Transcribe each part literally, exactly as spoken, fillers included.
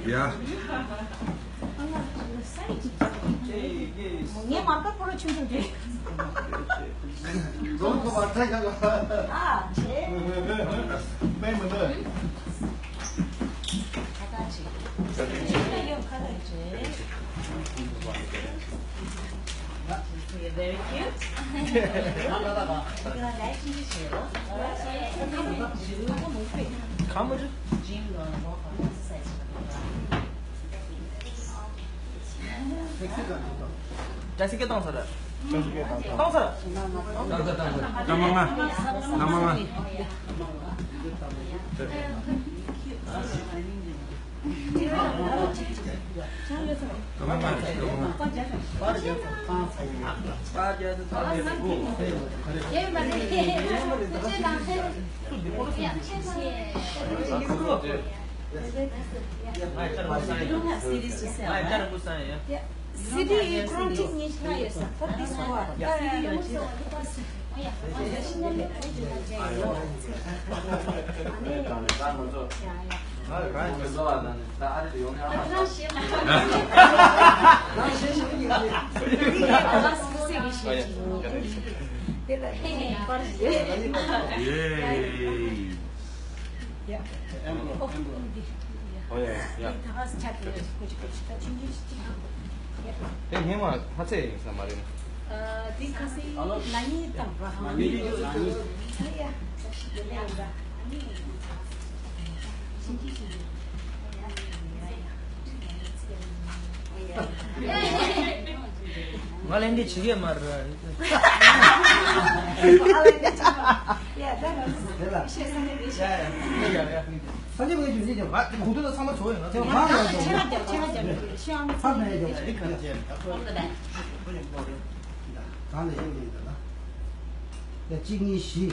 ཡ། ངས་མ་ཀ་ཕོ་རོ་ཆུང་ཆུང་རེད། རྫོང་ཐོག་པ་ཚ་ཡག་ལ། ཨ་ཆེ། སྨན་མི་འདུག་ཁ་ཁ་ཆེ། ཁ་ཁ་ཡོད་ཁ་ཁ་ཆེ། Very cute. ཅ་སི་ཀེ་བཏང་ས་རེད། བཏང་ས་རེད། བཏང་ས་རེད། City you grow this niche higher, sir. What this for? Yay. Yeah. Oh, yeah, yeah. དེ་སྔོན་མ་ཧ་ཚེ་ཡིན་ས་མ་རེད། ཨ། དེ་ཁ་སང་ན་ནིང་དང་། ན་ནིང་། ཡ། ང་ལན་འདི་བྱེད་ཀྱི་མ་རེད། ཡ། ད་ལ། ཡ་ཡ། ཡ་ཡ། ཡ་ཡ། ཡ་ཡ། སངས་རྒྱས་པའི་རྒྱུ་འབྲས་ཀྱང་ང་གོང་དུ་ལ་ཚང་མ་བྱོས་ཡོད་ན་ཚེ་མང་ཡོད་ཚེ་ཆེ་ན་རྒྱབ་ཆེ་ན་རྒྱབ་ཆེ་ཡང་ཚང་མ་རྒྱབ་རེ་གང་བྱས་ན་ཚང་ལ་ཡོད་ཡིན་ད་ན། ཡ་གཅིག་གཉིས་བཞི།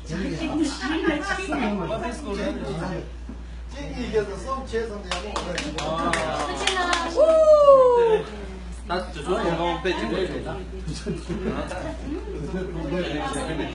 གཅིག་གཉིས་བཞི་ན་གཅིག་གཉིས་བརྒྱ་དང་གསུམ་བྱས་ཙང་ཡག་པོ་མ་རེད། ད་དེ་ཚོ་ཡང་གོང་དཔེ་ཆེན་པོ་རེད་ད།